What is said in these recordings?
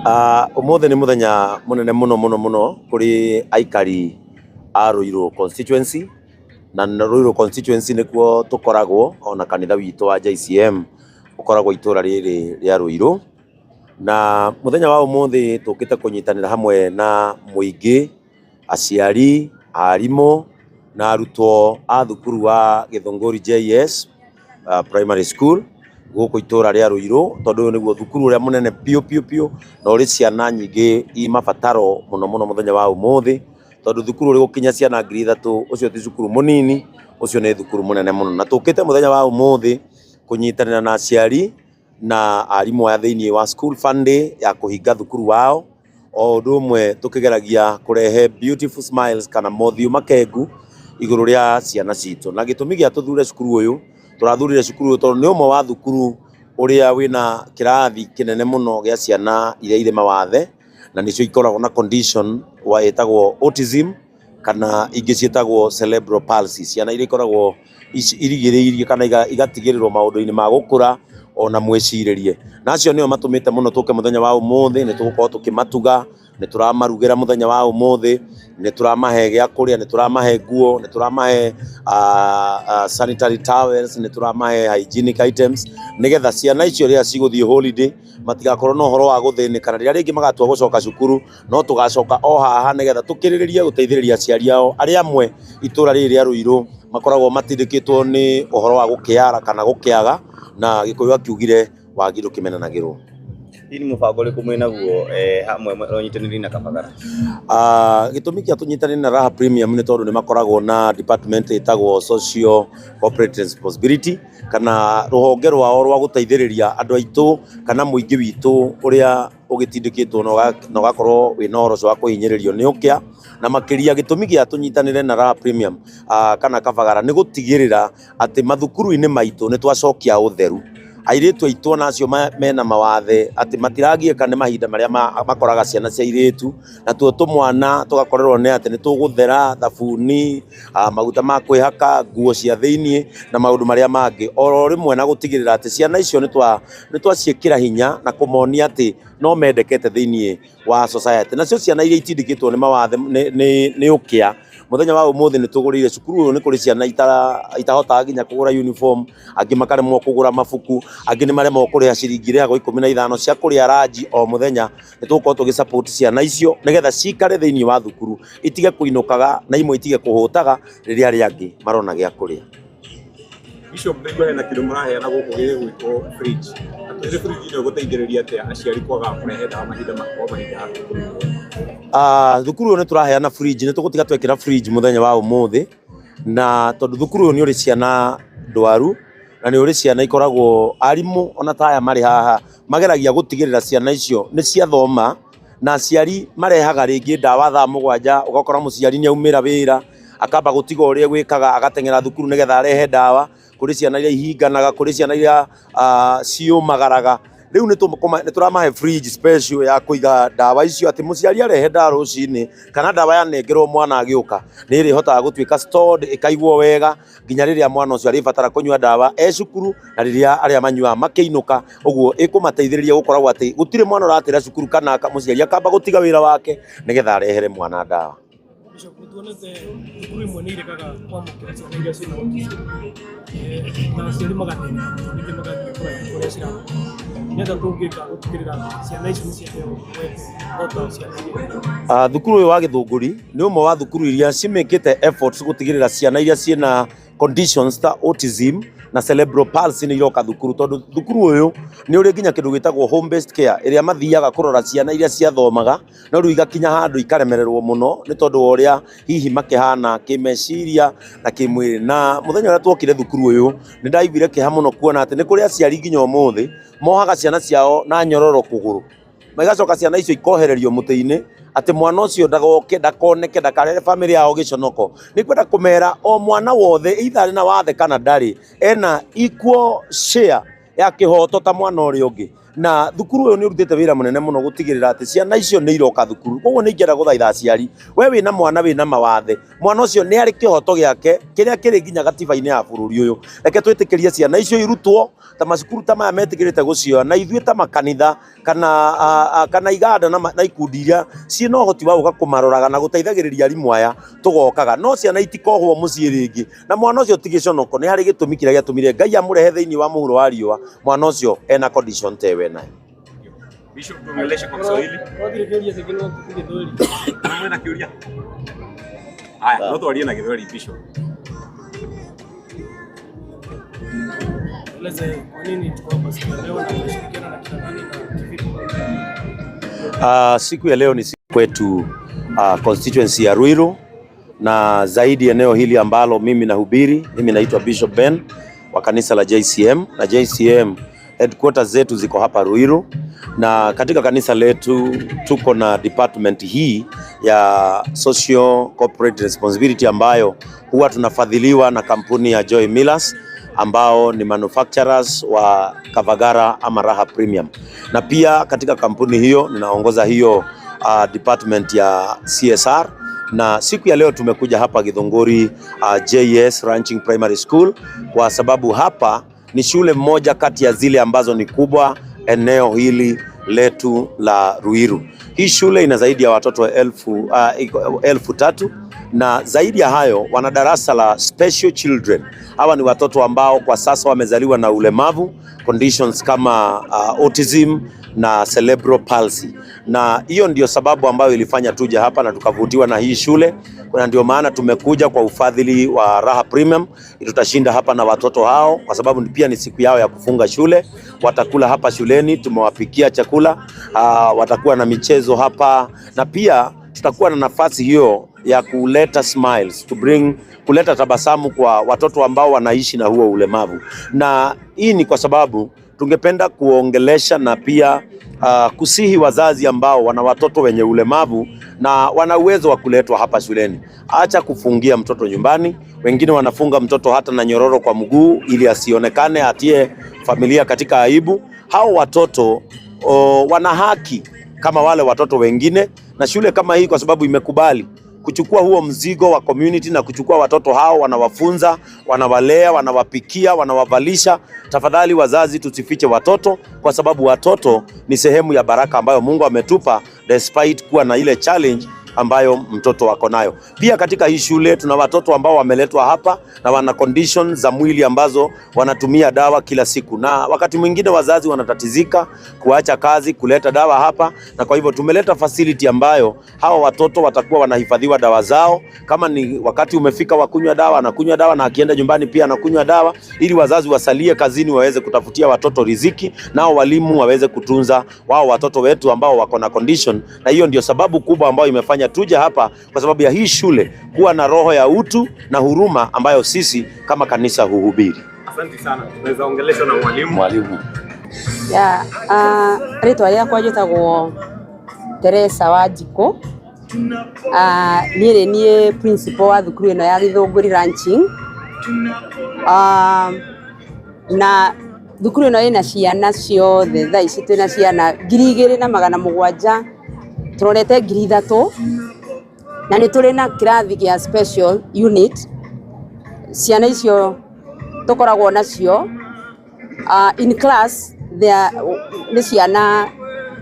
Ũmũthĩ nĩ mũthenya mũnene mũno mũno mũno kũrĩ aikari a Ruiru constituency, na Ruiru constituency nĩkuo tũkoragwo ona kanitha witũ wa JCM ũkoragwo itũra rĩrĩ rĩa Ruiru. Na mũthenya wa ũmũthĩ tũkĩte kũnyitanĩra hamwe na mũingĩ, aciari, arimũ na arutwo a thukuru wa Gĩthũngũri JS Primary School gũkũ itũra rĩa Ruiru, tondũ ũyũ nĩguo thukuru ũrĩa mũnene biũ biũ biũ na ũrĩ ciana nyingĩ i mabataro mũno mũno mũthenya wa ũmũthĩ, tondũ thukuru ũrĩ gũkinya ciana 3000 ũcio ti cukuru mũnini, ũcio nĩ thukuru mũnene mũno. Na tũkĩte mũthenya wa ũmũthĩ kũnyitanĩra na aciari na arimũ aya thĩinĩ wa school fun day ya kũhinga thukuru wao, o ũndũ ũmwe tũkĩgeragia kũrehe beautiful smiles kana mothiũ makengu igũrũ rĩa ciana citũ. Na gĩtũmi gĩa tũthure cukuru ũyũ, tũrathurire cukuru ũyũ tondũ nĩ ũmwe wa thukuru ũrĩa wĩna kĩrathi kĩnene mũno gĩa ciana iria irĩ mawathe, na nĩcio ikoragwo na condition ĩtagwo autism kana ingĩ ciĩtagwo cerebral palsy, ciana iria ikoragwo irigĩrĩirie kana igatigĩrĩrwo maũndũ-inĩ ma gũkũra ona mwĩcirĩrie. Na acio nĩo matũmĩte mũno tũke mũthenya wa ũmũthĩ, nĩ tũgũkorwo tũkĩmatuga, nĩ tũramarugĩra mũthenya wa ũmũthĩ, nĩ tũramahe gĩa kũrĩa, nĩ tũramahe nguo, nĩ tũramahe sanitary towels, nĩ tũramahe hygienic items, nĩgetha ciana icio rĩrĩa cigũthiĩ holiday matigakorwo na ũhoro wa gũthĩnĩka, na rĩrĩa rĩngĩ magatua gũcoka cukuru no tũgacoka o haha nĩgetha tũkĩrĩrĩrie gũteithĩrĩria aciari ao arĩa amwe itũra rĩrĩ rĩa Ruiru makoragwo matindĩkĩtwo nĩ ũhoro wa gũkĩara kana gũkĩaga, na Gĩkũyũ akiugire wagi ndũkĩmenanagĩrwo. Hihi nĩ mũbango ũrĩkũ mwĩnaguo hamwe ũnyitanĩri na Kabagara? Gĩtũmi kĩa tũnyitanĩre na Raha Premium nĩ tondũ nĩ makoragwo na department ĩtagwo Social Corporate Responsibility, kana rũhonge rwao rwa gũteithĩrĩria andũ aitũ kana mũingĩ witũ ũrĩa ũgĩtindĩkĩtwo na ũgakorwo wĩna ũhoro ũcio wa kũhinyĩrĩrio nĩ ũkĩa. Na makĩria gĩtũmi gĩa tũnyitanĩre na Raha Premium kana Kabagara nĩ gũtigĩrĩra atĩ mathukuru-inĩ maitũ nĩ twacokia ũtheru. Airĩtu aitũ ona acio mena mawathe atĩ matiragiĩka nĩ mahinda marĩa makoraga ciana cia airĩtu, na tuo tũmwana tũgakorerwo nĩ atĩ nĩ tũgũthera, thabuni, maguta ma kwĩhaka, nguo cia thĩiniĩ na maũndũ marĩa mangĩ. Oro rĩmwe na gũtigĩrĩra atĩ ciana icio nĩ twaciĩkĩra hinya na kũmonia atĩ no mendekete thĩiniĩ wa society. Nacio ciana iria itindĩkĩtwo nĩ mawathe nĩ ũkĩa, mũthenya wa ũmũthĩ nĩ tũgũrĩire cukuru ũyũ, nĩ kũrĩ ciana itahotaga nginya kũgũra uniform, angĩ makaremwo kũgũra mabuku, angĩ nĩ maremagwo kũrĩha ciringi irĩhagwo 15 cia kũrĩa ranji o mũthenya. Nĩ tũgũkorwo tũgĩ support ciana icio nĩgetha cikare thĩiniĩ wa thukuru, itige kũinũkaga na imwe itige kũhũtaga rĩrĩa arĩa angĩ marona gĩa kũrĩa. Bishop, ndaigua hena kĩndũ mũraheana gũkũ gĩgwĩtwo fridge. Na tũĩre fridge ĩno ĩgũteithĩrĩria atĩa aciari kwaga kũrehe ndawa mahinda kwa mahinda thukuru? Thukuru ũyũ nĩ tũraheana fridge, nĩ tũgũtiga twekĩra fridge mũthenya wa ũmũthĩ, na tondũ thukuru ũyũ nĩ ũrĩ ciana ndwaru na nĩ ũrĩ ciana ikoragwo arimũ ona ta aya marĩ haha mageragia gũtigĩrĩra ciana icio nĩ ciathoma, na aciari marehaga rĩngĩ ndawa thaa 7, ũgakora mũciari nĩ aumĩra wĩra akamba gũtiga ũrĩa gwĩkaga agateng'era thukuru nĩgetha arehe ndawa. Kũrĩ ciana iria ihinganaga, kũrĩ ciana iria ciũmagaraga. Rĩu nĩ tũramahe fridge special ya kũiga ndawa icio, atĩ mũciari arehe ndawa rũcinĩ kana ndawa yanengerwo mwana agĩũka nĩ ĩrĩhotaga gũtuĩka stored, ĩkaigwo wega nginya rĩrĩa mwana ũcio arĩbatara kũnyua ndawa e cukuru na rĩrĩa arĩa manyuaga makĩinũka. Ũguo ĩkũmateithĩrĩria gũkoragwo atĩ gũtirĩ mwana ũratĩra cukuru kana mũciari akamba gũtiga wĩra wake nĩgetha arehere mwana ndawa. Bishop, nĩ tuonete thukuru imwe nĩ iregaga kwamũkĩra ciana iria ciĩna autism, na aciari magathĩnĩka mũno, rĩngĩ magathiĩ kũraihu kũrĩa cirathoma. Nĩ atĩa tũngĩka gũtigĩrĩra ciana ici nĩ ciaheo mweke o ta ciana iria ingĩ? Thukuru ũyũ wa Gĩthũngũri nĩ ũmwe wa thukuru iria cimĩkĩte efforts gũtigĩrĩra ciana iria ciĩna conditions ta autism na cerebral palsy nĩ iroka thukuru, tondũ thukuru ũyũ nĩ ũrĩ nginya kĩndũ gĩtagwo home based care ĩrĩa mathiaga kũrora ciana iria ciathomaga no rĩu igakinya handũ ikaremererwo mũno nĩ tondũ wa ũrĩa hihi makĩhana kĩmeciria na kĩmwĩrĩ. Na mũthenya ũrĩa twokire thukuru ũyũ nĩ ndaiguire kĩeha mũno kuona atĩ nĩ kũrĩ aciari nginya ũmũthĩ mohaga ciana ciao na nyororo kũgũrũ, magacoka ciana icio ikohererio mũtĩ-inĩ atĩ mwana ũcio ndagoke, ndakoneke, ndakarere bamĩrĩ yao gĩconoko. Nĩ kwenda kũmera o mwana wothe either arĩ na wathe kana ndarĩ, ena equal share ya kĩhoto ta mwana ũrĩa ũngĩ. Na thukuru ũyũ nĩ ũrutĩte wĩra mũnene mũno gũtigĩrĩra atĩ ciana icio nĩ iroka thukuru. Koguo nĩ ingĩenda gũthaitha aciari, we wĩna mwana wĩna mawathe, mwana ũcio nĩ arĩ kĩhoto gĩake kĩrĩa kĩrĩ nginya gatiba-inĩ ya bũrũri ũyũ. Reke twĩtĩkĩrie ciana icio irutwo ta macukuru ta maya metĩkĩrĩte gũcioya, na ithuĩ ta makanitha kana iganda na ikundi iria ciĩna ũhoti wa gũka kũmaroraga na gũteithagĩrĩria arimũ aya tũgokaga. No ciana itikohwo mũciĩ rĩngĩ, na mwana ũcio ti gĩconoko, nĩ harĩ gĩtũmi kĩrĩa gĩatũmire Ngai amũrehe thĩinĩ wa mũhuro wa riũa, mwana ũcio ena condition ta ĩyo enayo. Bishop, tuongeleshe kwa Kiswahili. Twathire kĩũria kĩngĩ no tũthiĩ Gĩthweri. Mwena kĩũria? Haya, no twarie na Gĩthweri, Bishop. Eleze kwa nini tuko hapa siku ya leo na tunashirikiana na kina nani na kivipi? Siku ya leo ni siku kwetu constituency ya Ruiru na zaidi eneo hili ambalo mimi nahubiri. Mimi naitwa Bishop Ben wa kanisa la JCM, na JCM headquarters zetu ziko hapa Ruiru, na katika kanisa letu tuko na department hii ya social corporate responsibility ambayo huwa tunafadhiliwa na kampuni ya Joy Millers ambao ni manufacturers wa Kavagara ama Raha Premium, na pia katika kampuni hiyo ninaongoza hiyo department ya CSR. Na siku ya leo tumekuja hapa Githunguri JS Ranching Primary School kwa sababu hapa ni shule moja kati ya zile ambazo ni kubwa eneo hili letu la Ruiru. Hii shule ina zaidi ya watoto 3,000 na zaidi ya hayo wana darasa la special children. Hawa ni watoto ambao kwa sasa wamezaliwa na ulemavu conditions kama autism na cerebral palsy, na hiyo ndio sababu ambayo ilifanya tuje hapa na tukavutiwa na hii shule, na ndio maana tumekuja kwa ufadhili wa Raha Premium. Tutashinda hapa na watoto hao kwa sababu pia ni siku yao ya kufunga shule. Watakula hapa shuleni, tumewapikia chakula watakuwa na michezo hapa na pia tutakuwa na nafasi hiyo ya kuleta smiles, to bring kuleta tabasamu kwa watoto ambao wanaishi na huo ulemavu, na hii ni kwa sababu tungependa kuongelesha na pia kusihi wazazi ambao wana watoto wenye ulemavu na wana uwezo wa kuletwa hapa shuleni. Acha kufungia mtoto nyumbani. Wengine wanafunga mtoto hata na nyororo kwa mguu ili asionekane, atie familia katika aibu. Hao watoto wana haki kama wale watoto wengine, na shule kama hii kwa sababu imekubali kuchukua huo mzigo wa community na kuchukua watoto hao, wanawafunza, wanawalea, wanawapikia, wanawavalisha. Tafadhali wazazi, tusifiche watoto, kwa sababu watoto ni sehemu ya baraka ambayo Mungu ametupa, despite kuwa na ile challenge ambayo mtoto wako nayo. Pia katika hii shule tuna watoto ambao wameletwa hapa na wana condition za mwili ambazo wanatumia dawa kila siku, na wakati mwingine wazazi wanatatizika kuacha kazi kuleta dawa hapa, na kwa hivyo tumeleta facility ambayo hawa watoto watakuwa wanahifadhiwa dawa zao. Kama ni wakati umefika wa kunywa dawa, anakunywa dawa, na akienda nyumbani pia anakunywa dawa, ili wazazi wasalie kazini waweze kutafutia watoto riziki, nao walimu waweze kutunza wao watoto wetu ambao wako na condition. Na hiyo ndio sababu kubwa ambayo imefanya tuje hapa, kwa sababu ya hii shule kuwa na roho ya utu na huruma ambayo sisi kama kanisa huhubiri. Asante sana. Tunaweza ongeleshwa na mwalimu. Mwalimu. Ya rĩtwa rĩakwa njĩtagwo Teresa Wanjikũ. Niĩ nĩ niĩ principal wa thukuru ĩno ya Githũngũri Ranching. Na thukuru ĩno ĩna ciana ciothe, thaa ici twĩna ciana 2700, tũrorete 3000, na nĩ tũrĩ na kĩrathi gĩa special unit. Ciana icio tũkoragwo nacio in class there nĩ ciana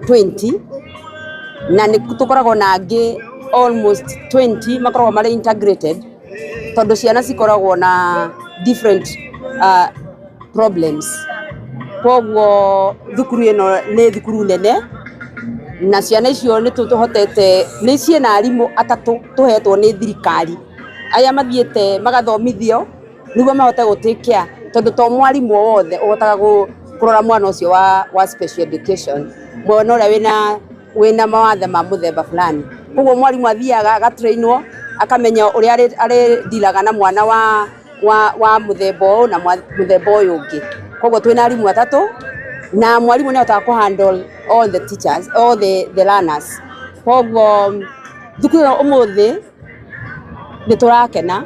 20, na nĩ tũkoragwo na angĩ almost 20 makoragwo marĩ integrated, tondũ ciana cikoragwo na different problems. Koguo thukuru ĩno nĩ thukuru nene, na ciana icio nĩ tũhotete nĩ ciĩna arimũ atatũ tũhetwo nĩ thirikari, arĩa mathiĩte magathomithio nĩguo mahote gũ take care, tondũ to mwarimũ o wothe ũhotaga kũrora mwana ũcio wa special education, mwana ũrĩa wĩna mawathe ma mũthemba fulani. Koguo mwarimũ athiaga agatrainwo, akamenya ũrĩa arĩ na mwana wa mũthemba ũyũ na mũthemba ũyũ ũngĩ. Koguo twĩna arimũ atatũ, na mwarimũ nĩ ahotaga kũ handle all the teachers, all the learners. Koguo thukuru ĩno ũmũthĩ nĩ tũrakena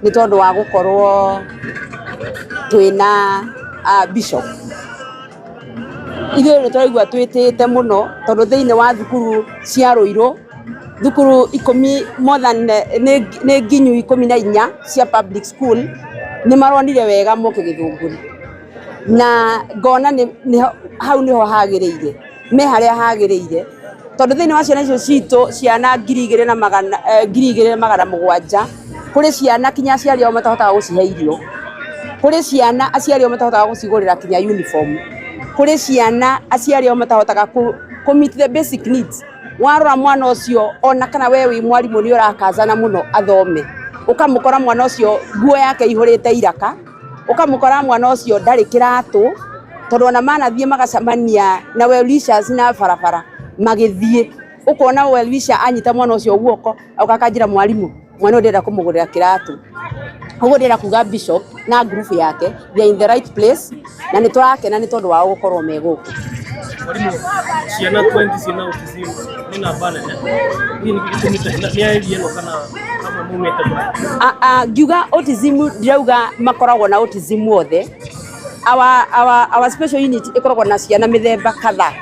nĩ tondũ wa gũkorwo twĩna bishop. Ithuĩ nĩ tũraigua twĩtĩte mũno tondũ thĩinĩ wa thukuru cia Ruiru, thukuru 10, more than nĩ nginyu 14 cia public school, nĩ maronire wega moke Gĩthũngũri, na ngona nĩ hau nĩho hagĩrĩire, me harĩa hagĩrĩire, tondũ thĩinĩ wa ciana icio citũ, ciana 2700, kũrĩ ciana kinya aciari ao matahotaga gũcihe irio, kũrĩ ciana aciari ao matahotaga gũcigũrĩra kinya uniform, kũrĩ ciana aciari ao matahotaga kũ meet the basic needs. Warora mwana ũcio, ona kana we wĩ mwarimũ nĩ ũrakazana mũno athome, ũkamũkora mwana ũcio nguo yake ihũrĩte iraka, ũkamũkora mwana ũcio ndarĩ kĩratũ, tondũ ona manathiĩ magacemania na well wishers na barabara magĩthiĩ, ũkona well wisher anyita mwana ũcio guoko, oka akanjĩra, "Mwarimũ, mwana ũyũ ndĩrenda kũmũgũrĩra kĩratũ." Ũguo ndĩrenda kuga bishop na group yake, they are in the right place, na nĩ tũrakena nĩ tondũ wao gũkorwo me gũkũ. Mwarimũ, ciana 20 ciĩna autism nĩ namba nene. Hihi nĩkĩ gĩtũmĩte nĩ area ĩno kana amwe maumĩte kũraya? Ngiuga autism ndirauga makoragwo na autism othe. Our special unit ĩkoragwo na ciana mĩthemba kadhaa.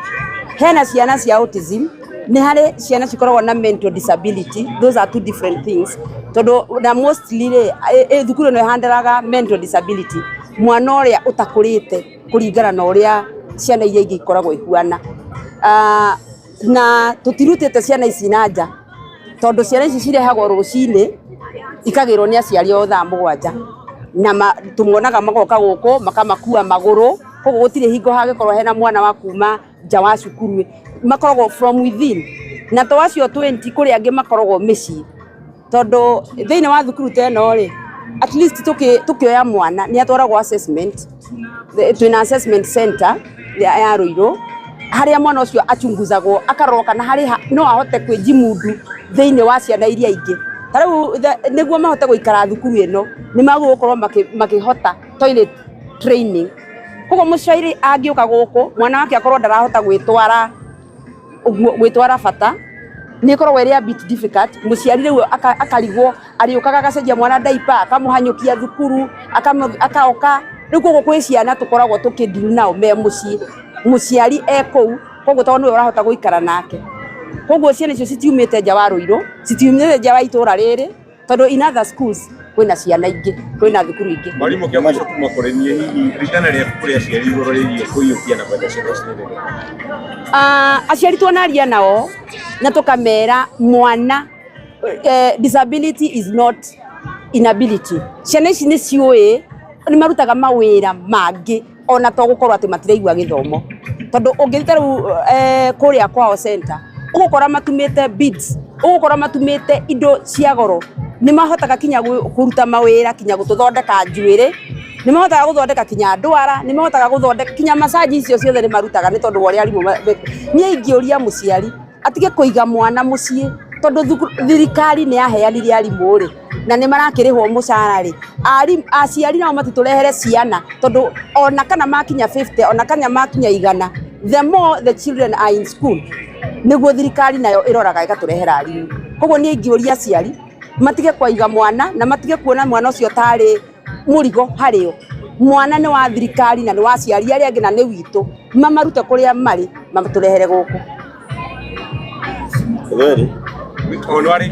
Hena ciana cia autism, nĩ harĩ ciana cikoragwo na mental disability. Those are two different things, tondũ na mostly rĩ, thukuru ĩno ĩhandaraga mental disability, mwana ũrĩa ũtakũrĩte kũringana na ũrĩa ciana iria ingĩ ikoragwo ihuana. Na tũtirutĩte ciana ici na nja, tondũ ciana ici cirehagwo rũcinĩ ikagĩrwo nĩ aciari ao thaa 7, na tũmonaga magoka gũkũ makamakua magũrũ. Koguo gũtirĩ hingo hangĩkorwo hena mwana wa kuma nja wa cukuru, makoragwo from within. Na to acio 20, kũrĩ angĩ makoragwo mĩciĩ, tondũ thĩinĩ wa thukuru ta ĩno rĩ, at least tũkĩoya mwana nĩ atwaragwo assessment. Twĩna assessment center ya Ruiru harĩa mwana ũcio achunguzagwo, akarorwo kana harĩ no ahote kwĩjimundu thĩinĩ wa ciana iria ingĩ. Ta rĩu nĩguo mahote gũikara thukuru ĩno, nĩ magĩrĩirwo gũkorwo makĩhota toilet training. Koguo mũciari angĩũka gũkũ, mwana wake akorwo ndarahota gwĩtwara ũguo, gwĩtwara bata nĩ ĩkoragwo ĩrĩ a bit difficult. Mũciari rĩu akarigwo, arĩũkaga agacenjia mwana diaper, akamũhanyũkia thukuru, akaoka. Rĩu koguo kwĩ ciana tũkoragwo tũkĩdeal nao me mũciĩ, mũciari e kũu, koguo tondũ nĩwe ũrahota gũikara nake. Koguo ciana icio citiumĩte nja wa Ruiru, citiumĩte nja wa itũra rĩrĩ, tondũ in other schools kwĩna ciana ingĩ, kwĩna thukuru ingĩ. Mwarimũ, kĩa mũico kuma kũrĩ niĩ, hihi ritana rĩaku kũrĩ aciari igũrũ rĩgiĩ kũiyũkia na kwenda ciana ici nĩ rĩrĩkũ? Aciari tuonaria nao na tukamera mwana, disability is not inability. Ciana ici nĩ ciũĩ nĩ marutaga mawĩra mangĩ ona to gũkorwo atĩ matiraigua gĩthomo, tondũ ũngĩthiĩ ta rĩu kũrĩa kwao center, ũgũkora matumĩte beads, ũgũkora matumĩte indo cia goro. Nĩ mahotaga kinya kũruta mawĩra, kinya gũtũthondeka njuĩrĩ, nĩ mahotaga gũthondeka kinya ndwara, nĩ mahotaga gũthondeka kinya macaji. Icio ciothe nĩ marutaga nĩ tondũ wa ũrĩa arimũ niĩ ingĩũria mũciari atige kũiga mwana mũciĩ, tondũ thirikari nĩ yaheanire arimũ rĩ, na nĩ marakĩrĩhwo mũcara rĩ, aciari nao matitũrehere ciana, tondũ ona kana makinya 50, ona kana makinya 100, the more the children are in school, nĩguo thirikari nayo ĩroraga ĩgatũrehera arimũ. Koguo niĩ ingĩũria aciari matige kwaiga mwana na matige kuona mwana ũcio tarĩ mũrigo harĩo. Mwana nĩ wa thirikari na nĩ wa aciari arĩa angĩ na nĩ witũ. Mamarute kũrĩa marĩ, mamatũrehere gũkũ. Kweli. O nĩ warĩ